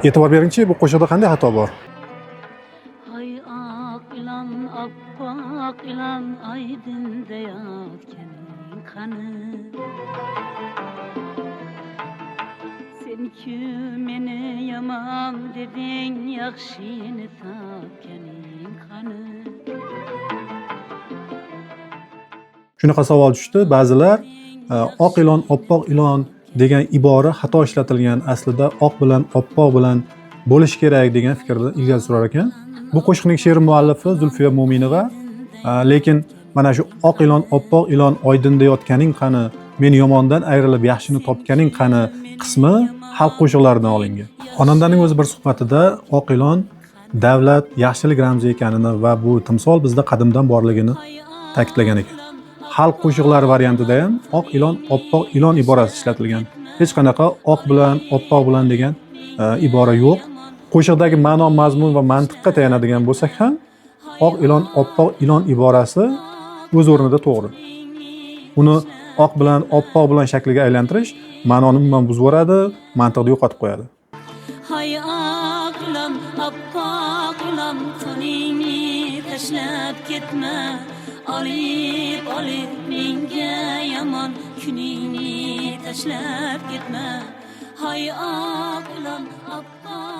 E'tibor beringchi, bu qo'shiqda qanday xato bor? Hay oq ilon, oppoq ilon, oydinda yotganing qani? Sen-ku meni yomon deding, yaxshini topganing qani? Shunaqa savol tushdi. Ba'zilar oq ilon, oppoq ilon degan ibora xato ishlatilgan, aslida oq bilan oppoq bilan bo'lishi kerak degan fikrni ilgari surar ekan. Bu qo'shiqning she'r muallifi Zulfiya Mo'minova, lekin mana shu oq ilon, oppoq ilon, oydinda yotganing qani, men yomondan ayrilib yaxshini topganing qani qismi xalq qo'shiqlaridan olingan. Xonandaning o'zi bir suhbatida oq ilon davlat, yaxshilik ramzi ekanini va bu timsol bizda qadimdan borligini ta'kidlagan ekan. Xalq qo'shiqlari variantida ham oq ilon, oppoq ilon iborasi ishlatilgan. Hech qanaqa oq bilan, oppoq bilan degan ibora yo'q. Qo'shiqdagi ma'no, mazmun va mantiqqa tayanadigan bo'lsak ham, oq ilon, oppoq ilon iborasi o'z o'rnida to'g'ri. Uni oq bilan, oppoq bilan shakliga aylantirish ma'noni umuman buzib yuboradi, mantiqni yo'qotib qo'yadi. Hay oq ilon, oppoq ilon, qo'lingni tashlab ketma. Olib, olib menga yomon kuningni tashlab ketma. Hay oq ilon, oppoq